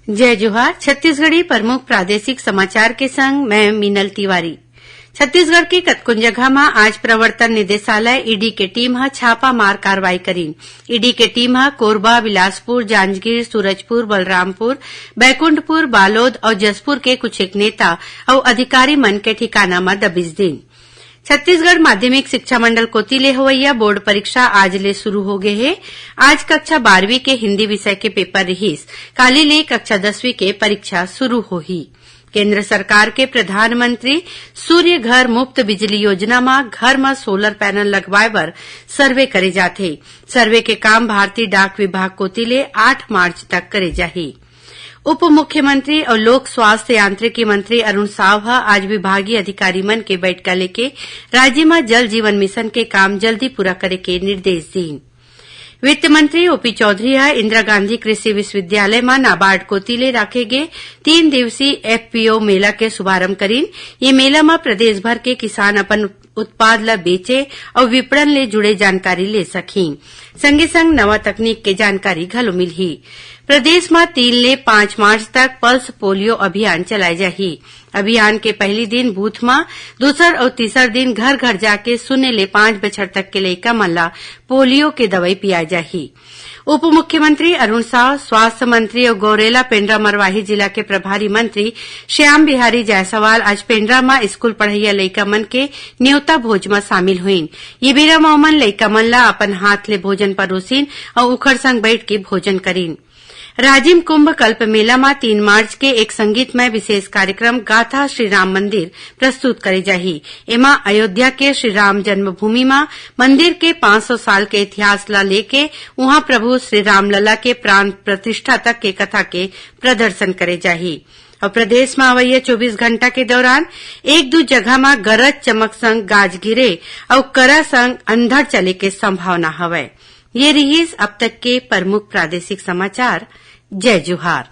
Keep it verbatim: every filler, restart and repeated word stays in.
जय जोहार। छत्तीसगढ़ी प्रमुख प्रादेशिक समाचार के संग मैं मीनल तिवारी। छत्तीसगढ़ के कतकोन जगह म आज प्रवर्तन निदेशालय, ईडी, के टीम ह छापामार कार्रवाई करीन। ईडी के टीम ह कोरबा, बिलासपुर, जांजगीर, सूरजपुर, बलरामपुर, बैकुंठपुर, बालोद अउ जशपुर के कुछ एक नेता अउ अधिकारी मन के ठिकाना म दबिश दीन। छत्तीसगढ़ माध्यमिक शिक्षा मंडल कोति ले होवइया बोर्ड परीक्षा आज ले शुरू हो गे हे। आज कक्षा बारहवीं के हिंदी विषय के पेपर रिहिस। काली ले कक्षा दसवीं के परीक्षा शुरू होही। केंद्र सरकार के प्रधानमंत्री सूर्य घर मुफ्त बिजली योजना म घर म सोलर पैनल लगवाए बर सर्वे करे जाथे। सर्वे के काम भारतीय डाक विभाग कोति ले आठ मार्च तक करे जाही। उप मुख्यमंत्री अउ लोक स्वास्थ्य यांत्रिकी मंत्री अरुण साव ह आज विभागीय अधिकारी मन के बैठका लेके राज्य म जल जीवन मिशन के काम जल्दी पूरा करे के निर्देश दीन। वित्त मंत्री ओपी चौधरी ह इंदिरा गांधी कृषि विश्वविद्यालय म नाबार्ड कोति ले राखे गे तीन दिवसीय एफपीओ मेला के शुभारंभ करीन। ये मेला म प्रदेश भर के किसान अपन उत्पाद ल बेचे अउ विपणन ले जुड़े जानकारी ले सकही। संगे संग नवा तकनीक के जानकारी घलो मिलही। प्रदेश म तीन ले पाँच मार्च तक पल्स पोलियो अभियान चलाए जाही। अभियान के पहली दिन बूथ म, दूसर अउ तीसर दिन घर घर जाके शून्य ले पाँच बछर तक के लइका मन ल पोलियो के दवई पियाए जाही। उप मुख्यमंत्री अरुण साव, स्वास्थ्य मंत्री अउ गौरेला पेंड्रा मरवाही जिला के प्रभारी मंत्री श्याम बिहारी जायसवाल आज पेंड्रा म स्कूल पढ़इया लइका मन के नेवता भोज म शामिल होइन। ये बेरा म ओमन लइका मन ल अपन हाथ ले भोजन परोसिन अउ उखर संग बैठ के भोजन करिन। राजिम कुंभ कल्प मेला म तीन मार्च के एक संगीतमय विशेष कार्यक्रम गाथा श्री राम मंदिर प्रस्तुत करे जाही। एमा अयोध्या के श्री राम जन्मभूमि म मंदिर के पाँच सौ साल के इतिहास ला लेके उहाँ प्रभु श्री रामलला के प्राण प्रतिष्ठा तक के कथा के प्रदर्शन करे जाही। अउ प्रदेश म अवइया चौबीस घंटा के दौरान एक दू जगह म गरज चमक संग गाज गिरे अउ करा संग अंधड़ चले के संभावना हवय। ये रिहिस अब तक के प्रमुख प्रादेशिक समाचार। जय जोहार।